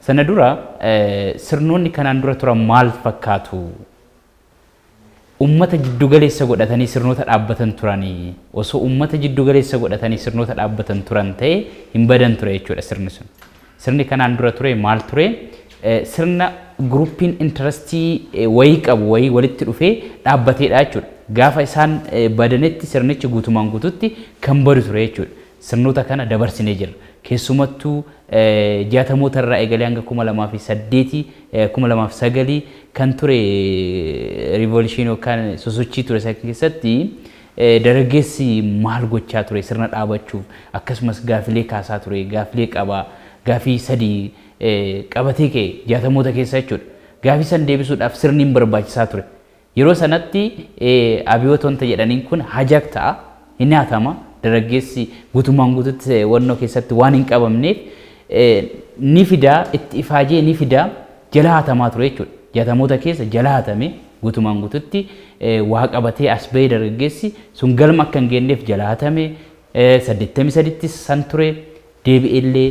Sana dura sirnoonni kanaan dura turan maal fakkaatu? Ummata jiddugaleessa godhatanii sirnoota dhaabbatan turanii, osoo ummata jiddugaleessa godhatanii sirnoota dhaabbatan turan ta'e hin badan ture jechuudha sirni sun. Sirni kanaan dura ture maal ture? Sirna groupiin interestii wayii qabu wayii walitti dhufee dhaabbateedha jechuudha. Gaafa isaan badanetti sirnichi guutumaan guututti kan badu ture jechuudha. Sirnoota kana dabarsinee jirra. Keessumattuu 60moota irraa eegalee hanga 2008, 2009 kan ture revolutionii yookaan sosochii ture sana keessatti dargaggeessi maal gochaa ture sirna dhaabachuuf, akkasumas gaafilee kaasaa ture, gaafilee qabaa, gaafii sadii qabatee ka'e 60moota keessa jechuudha. Gaafii san deebisuudhaaf sirni hin barbaachisaa ture. Yeroo sanatti abiyoota wanta jedhaniin kun hijack ta'a, hin nyaatama. Dargaggeessi guutummaan guututti wannoo keessatti waan hin qabamneef ni fidaa, itti ifaajee ni fidaa, jala hatamaa ture jechuudha. 60moota keessa jala hatame guutumaan guututti waa qabatee as bahee dargaggeessi sun galma akka hin geenyeef jala hatame. 83tti san ture, deebi'ellee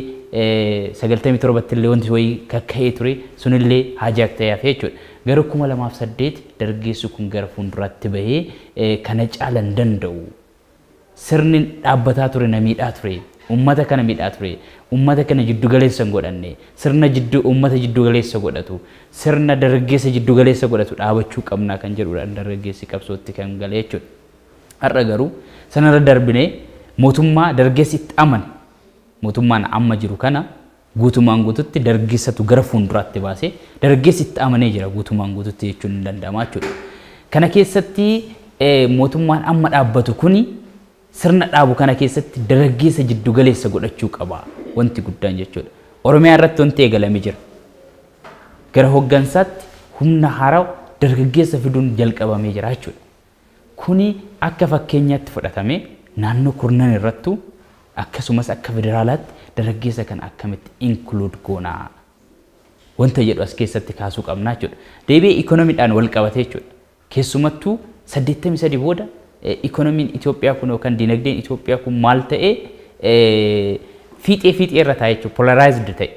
97tti illee wanti wayii kakka'ee ture sunillee hijack ta'ee hafe jechuudha. Gara 2008 dargaggeessi kun gara fuulduraatti bahee kana caala hin danda'u. Sirni dhaabbataa ture na miidhaa ture. Uummata kana miidhaa ture. Uummata kana jiddu galeessa hin godhanne. Sirna jiddu uummata jiddu galeessa godhatu. Sirna dargaggeessa jiddu galeessa godhatu dhaabachuu qabnaa kan jedhudha dargaggeessi qabsootti kan gale jechuudha. Har'a garuu sanarra darbinee mootummaa dargaggeessi itti amane, mootummaan amma jiru kana guutumaan guututti dargaggeessatu gara fuulduraatti baasee dargaggeessi itti amanee jira guutumaan guututti jechuun ni danda'ama jechuudha. Kana keessatti mootummaan amma dhaabbatu kuni sirna dhaabu kana keessatti dargaggeessa jiddu galeessa godhachuu qaba wanti guddaan jechuudha. Oromiyaa irratti wanti eegalamee jira. Gara hooggansaatti humna haaraa dargaggeessa fiduun jalqabamee jira jechuudha. Kuni akka fakkeenyaatti fudhatamee naannoo kurnan irrattu akkasumas akka federaalaatti dargaggeessa kana akkamitti include goonaa wanta jedhu as keessatti kaasuu qabna jechuudha. Deebi'ee ikoonomiidhaan wal qabatee jechuudha. Keessumattuu 83 booda ikoonomiin Itoophiyaa kun yookaan dinagdeen Itoophiyaa kun maal ta'ee fiixee fiixee irra taa'e jechuudha. Polarized ta'e.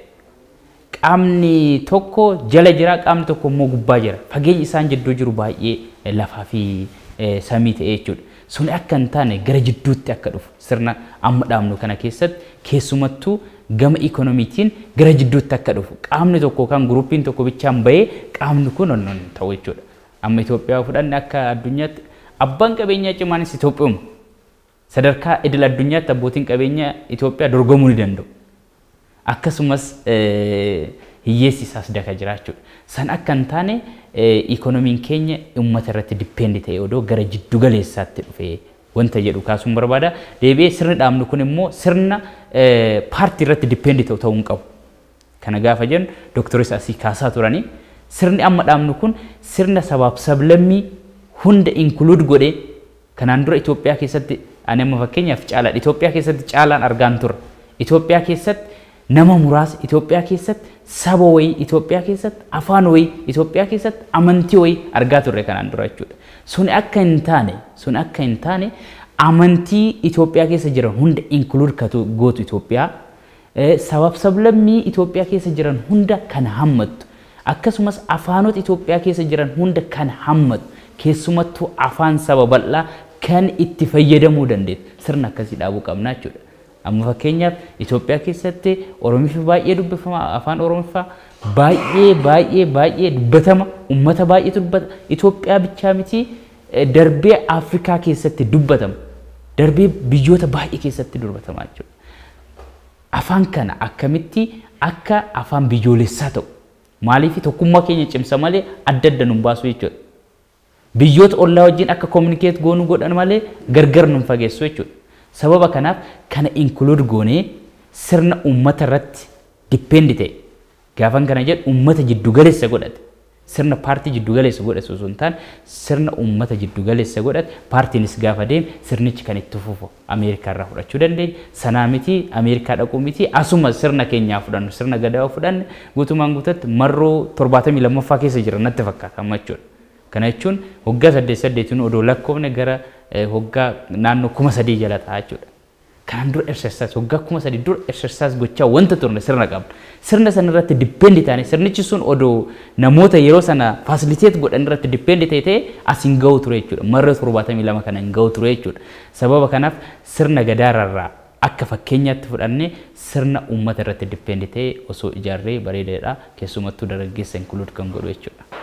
Qaamni tokko jala jira, qaamni tokko immoo gubbaa jira. Fageenyi isaan jidduu jiru baay'ee lafaa fi samii ta'e jechuudha. Sun akka hin taane gara jidduutti akka dhufu sirna amma dhaabnu kana keessatti keessumattuu gama ikoonomiitiin gara jidduutti akka dhufu qaamni tokko yookaan groupiin tokko bichaan bahee qaamni kun onnon ta'u jechuudha. Amma Itoophiyaa fudhanne akka addunyaatti abbaan qabeenyaa cimaanis Itoophiyauma. Sadarkaa idil addunyaatti abbootiin qabeenyaa Itoophiyaa dorgomuu ni danda'u. Akkasumas hiyyeessi isaas daka jira jechuudha. San akka hin taane ikoonomiin keenya uummata irratti depend ta'e odoo gara jiddu galeessaatti dhufee wanta jedhu kaasuun barbaada. Deebi'ee sirni dhaabnu kun immoo sirna paartii irratti depend ta'u ta'uu hin qabu. Kana gaafa jennu dooktoris asii kaasaa turanii, sirni amma dhaabnu kun sirna sabaaf sablammii hunda include godhee, kanaan dura Itoophiyaa keessatti ani amma fakkeenyaaf caalaadha. Itoophiyaa keessatti caalaan argaan turre. Itoophiyaa keessatti nama muraasa, Itoophiyaa keessatti saba wayii, Itoophiyaa keessatti afaan wayii, Itoophiyaa keessatti amantii wayii argaa turre kanaan dura jechuudha. Sun akka hin taane amantii Itoophiyaa keessa jiran hunda include gootu Itoophiyaa, sabaaf sablammii Itoophiyaa keessa jiran hunda kan hammattu, akkasumas afaanota Itoophiyaa keessa jiran hunda kan hammatu, keessumattuu afaan saba bal'aa kan itti fayyadamuu dandeessu sirna akkasii dhaabuu qabna jechuudha. Amma fakkeenyaaf Itoophiyaa keessatti Oromiffi baay'ee dubbifama, afaan Oromiffaa baay'ee baay'ee baay'ee dubbatama, uummata baay'eetu dubbata. Itoophiyaa bichaa miti, darbee Afrikaa keessatti dubbatama, darbee biyyoota baay'ee keessatti dubbatama jechuudha. Afaan kana akkamitti akka afaan biyyoolessaa ta'u, maaliif tokkummaa keenya cimsa malee adda adda nun baasu jechuudha. Biyyoota ollaa wajjin akka communicate goonuu godhan malee gargar nun fageessu jechuudha. Sababa kanaaf kana include goonee sirna uummata irratti depend ta'e, gaafan kana jedhu uummata jiddu galeessa godhate, sirna paartii jiddu galeessa godhate osoo hin taane sirna uummata jiddu galeessa godhate, paartiinis gaafa deeme sirnichi kan itti fufu Ameerikaa irraa fudhachuu dandeenya. Sanaa miti, Ameerikaa dhaquu miti, asuma sirna keenyaa fudhannu, sirna gadaa fudhanne guutumaan guututti marroo 72ffaa keessa jira natti fakkaata amma jechuudha. Kana jechuun waggaa saddeet saddeetiin odoo lakkoofne gara waggaa naannoo 3000 jala ta'a jechuudha. Kanaan dura exercise waggaa 3000 dura exercise gochaa wanta turne sirna qabna. Sirna sana irratti depend taane, sirnichi sun odoo namoota yeroo sana facilitate godhan irratti depend ta'e as hin ga'u ture jechuudha. Marree 72 kana hin ga'u ture jechuudha. Sababa kanaaf sirna gadaarraa akka fakkeenyaatti fudhannee sirna uummata irratti depend ta'e osoo ijaarree bareedaadha. Keessumattuu dargaggeessa include kan godhu jechuudha.